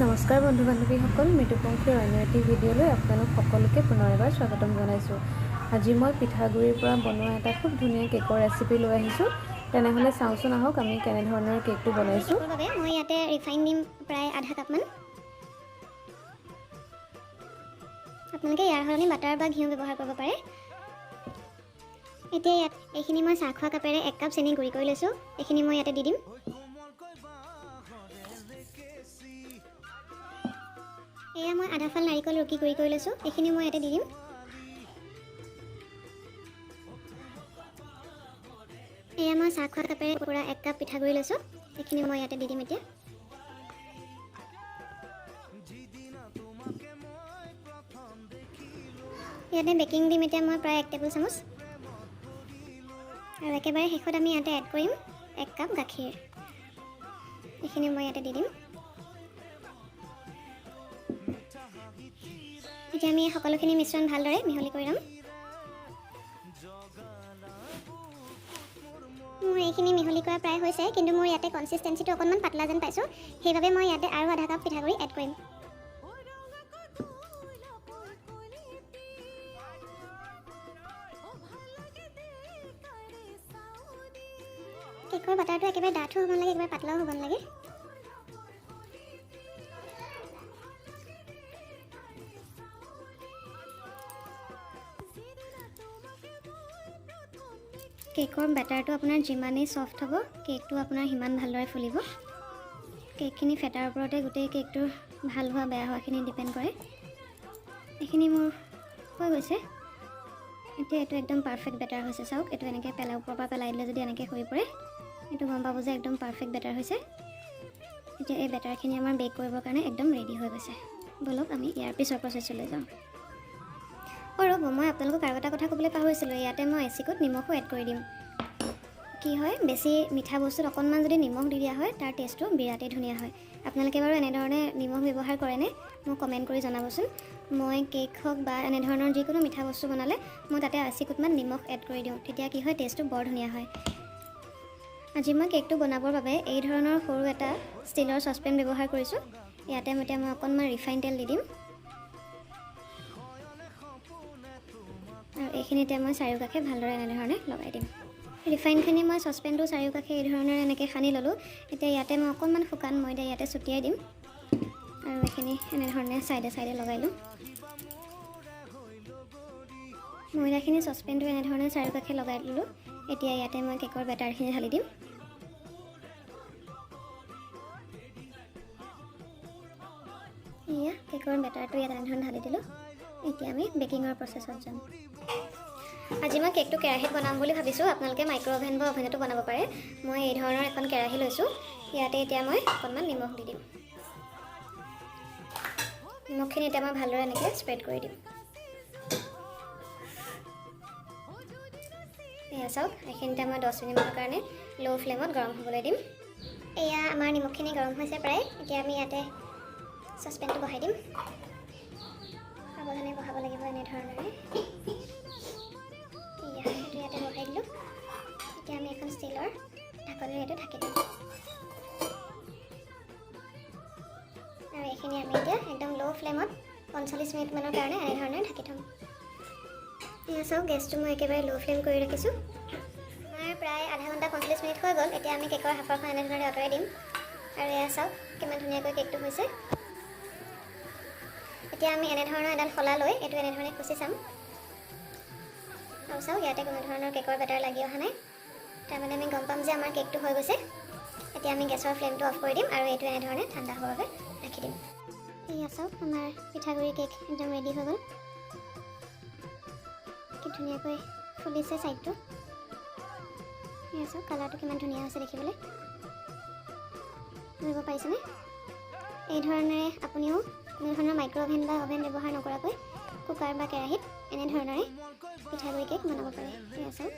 নমস্কাৰ বন্ধু বান্ধৱীসকল, মৃদুপংখীৰ অন্য এটি ভিডিঅ'লৈ আপোনালোক সকলোকে পুনৰ এবাৰ স্বাগতম জনাইছোঁ। আজি মই পিঠাগুড়িৰ পৰা বনোৱা এটা খুব ধুনীয়া কেকৰ ৰেচিপি লৈ আহিছোঁ। তেনেহ'লে চাওঁচোন আহক আমি কেনেধৰণৰ কেকটো বনাইছোঁ। বাবে মই ইয়াতে ৰিফাইন দিম প্ৰায় আধা কাপমান। আপোনালোকে ইয়াৰ সলনি বাটাৰ বা ঘিউ ব্যৱহাৰ কৰিব পাৰে। এতিয়া ইয়াত এইখিনি মই চাহ খোৱা কাপেৰে 1 কাপ চেনি গুড়ি কৰি লৈছোঁ, এইখিনি মই ইয়াতে দি দিম। এয়া মই আধা ফাল নাৰিকল ৰুকি গুড়ি কৰি লৈছোঁ, এইখিনি মই ইয়াতে দি দিম। এয়া মই চাহ খোৱা কাপেৰে পূৰা 1 কাপ পিঠাগুড়ি লৈছোঁ, এইখিনি মই ইয়াতে দি দিম। এতিয়া ইয়াতে বেকিং দিম এতিয়া মই প্ৰায় 1 টেবুল চামুচ। আৰু একেবাৰে শেষত আমি ইয়াতে এড কৰিম 1 কাপ গাখীৰ, এইখিনি মই ইয়াতে দি দিম। এতিয়া আমি সকলোখিনি মিশ্ৰণ ভালদৰে মিহলি কৰি ল'ম। মোৰ এইখিনি মিহলি কৰা প্ৰায় হৈছে, কিন্তু মোৰ ইয়াতে কনচিষ্টেঞ্চিটো অকণমান পাতলা যেন পাইছোঁ, সেইবাবে মই ইয়াতে আৰু আধা কাপ পিঠাগুড়ি এড কৰিম। কেকৰ বাটাৰটো একেবাৰে ডাঠো হ'ব নালাগে, একেবাৰে পাতলাও হ'ব নালাগে। কেকৰ বেটাৰটো আপোনাৰ যিমানেই ছফ্ট হ'ব, কেকটো আপোনাৰ সিমান ভালদৰে ফুলিব। কেকখিনি ফেটাৰ ওপৰতে গোটেই কেকটোৰ ভাল হোৱা বেয়া হোৱাখিনি ডিপেণ্ড কৰে। এইখিনি মোৰ হৈ গৈছে। এতিয়া এইটো একদম পাৰফেক্ট বেটাৰ হৈছে। চাওক, এইটো এনেকৈ পেলাই ওপৰৰ পৰা পেলাই দিলে যদি এনেকৈ সৰি পৰে, এইটো গম পাব যে একদম পাৰফেক্ট বেটাৰ হৈছে। এতিয়া এই বেটাৰখিনি আমাৰ বেক কৰিবৰ কাৰণে একদম ৰেডি হৈ গৈছে। ব'লক আমি ইয়াৰ পিছৰ প্ৰচেছলৈ যাওঁ। অঁ ৰ'ব, মই আপোনালোকক আৰু এটা কথা ক'বলৈ পাহৰিছিলোঁ। ইয়াতে মই এচিকুট নিমখো এড কৰি দিম। কি হয়, বেছি মিঠা বস্তুত অকণমান যদি নিমখ দি দিয়া হয়, তাৰ টেষ্টটো বিৰাটেই ধুনীয়া হয়। আপোনালোকে বাৰু এনেধৰণে নিমখ ব্যৱহাৰ কৰেনে? মোক কমেণ্ট কৰি জনাবচোন। মই কেক হওক বা এনেধৰণৰ যিকোনো মিঠা বস্তু বনালে মই তাতে এচিকুটমান নিমখ এড কৰি দিওঁ, তেতিয়া কি হয় টেষ্টটো বৰ ধুনীয়া হয়। আজি মই কেকটো বনাবৰ বাবে এই ধৰণৰ সৰু এটা ষ্টীলৰ চচপেন ব্যৱহাৰ কৰিছোঁ। ইয়াতে এতিয়া মই অকণমান ৰিফাইন তেল দি দিম। আৰু এইখিনি এতিয়া মই চাৰিওকাষে ভালদৰে এনেধৰণে লগাই দিম। ৰিফাইনখিনি মই চচপেনটো চাৰিওকাষে এই ধৰণেৰে এনেকৈ সানি ল'লোঁ। এতিয়া ইয়াতে মই অকণমান শুকান ময়দা ইয়াতে ছটিয়াই দিম আৰু এইখিনি এনেধৰণে চাইডে চাইডে লগাই ল'ম। ময়দাখিনি চচপেনটো এনেধৰণে চাৰিওকাষে লগাই ল'লোঁ। এতিয়া ইয়াতে মই কেকৰ বেটাৰখিনি ঢালি দিম। এয়া কেকৰ বেটাৰটো ইয়াত এনেধৰণে ঢালি দিলোঁ। এতিয়া আমি বেকিঙৰ প্ৰচেছত যাম। আজি মই কেকটো কেৰাহীত বনাম বুলি ভাবিছোঁ। আপোনালোকে মাইক্ৰ' অ'ভেন বা অ'ভেনতো বনাব পাৰে। মই এই ধৰণৰ এখন কেৰাহী লৈছোঁ। ইয়াতে এতিয়া মই অকণমান নিমখ দি দিম। নিমখখিনি এতিয়া মই ভালদৰে এনেকৈ স্প্ৰেড কৰি দিম। এয়া চাওক, এইখিনিতে মই 10 মিনিটমানৰ কাৰণে ল' ফ্লেমত গৰম হ'বলৈ দিম। এয়া আমাৰ নিমখখিনি গৰম হৈছে প্ৰায়। এতিয়া আমি ইয়াতে চচপেনটো বহাই দিম। সাৱধানে বহাব লাগিব এনেধৰণেৰে। এয়া সেইটো ইয়াতে বহাই দিলোঁ। এতিয়া আমি এখন ষ্টীলৰ ঢাকনিৰে এইটো ঢাকি দিম। আৰু এইখিনি আমি এতিয়া একদম ল' ফ্লেমত 45 মিনিটমানৰ কাৰণে এনেধৰণে ঢাকি থ'ম। এয়া চাওক, গেছটো মই একেবাৰে ল' ফ্লেম কৰি ৰাখিছোঁ। আমাৰ প্ৰায় আধা ঘণ্টা 45 মিনিট হৈ গ'ল। এতিয়া আমি কেকৰ সাঁফৰখন এনেধৰণে আঁতৰাই দিম। আৰু এয়া চাওক কিমান ধুনীয়াকৈ কেকটো হৈছে। এতিয়া আমি এনেধৰণৰ এডাল শলা লৈ এইটো এনেধৰণে খুচি চাম। আৰু চাওক, ইয়াতে কোনো ধৰণৰ কেকৰ বেটাৰ লাগি অহা নাই। তাৰমানে আমি গম পাম যে আমাৰ কেকটো হৈ গৈছে। এতিয়া আমি গেছৰ ফ্লেমটো অফ কৰি দিম আৰু এইটো এনেধৰণে ঠাণ্ডা হ'বৰ বাবে ৰাখি দিম। এয়া চাওক, আমাৰ পিঠাগুড়ি কেক একদম ৰেডি হৈ গ'ল। কি ধুনীয়াকৈ ফুলিছে ছাইডটো। এয়া চাওক, কালাৰটো কিমান ধুনীয়া হৈছে দেখিবলৈ। ধৰিব পাৰিছেনে? এই ধৰণেৰে আপুনিও কোনো ধৰণৰ মাইক্ৰ' অ'ভেন বা অ'ভেন ব্যৱহাৰ নকৰাকৈ কুকাৰ বা কেৰাহীত এনেধৰণেৰে পিঠাগুড়ি কেক বনাব পাৰে। এয়া চাওক।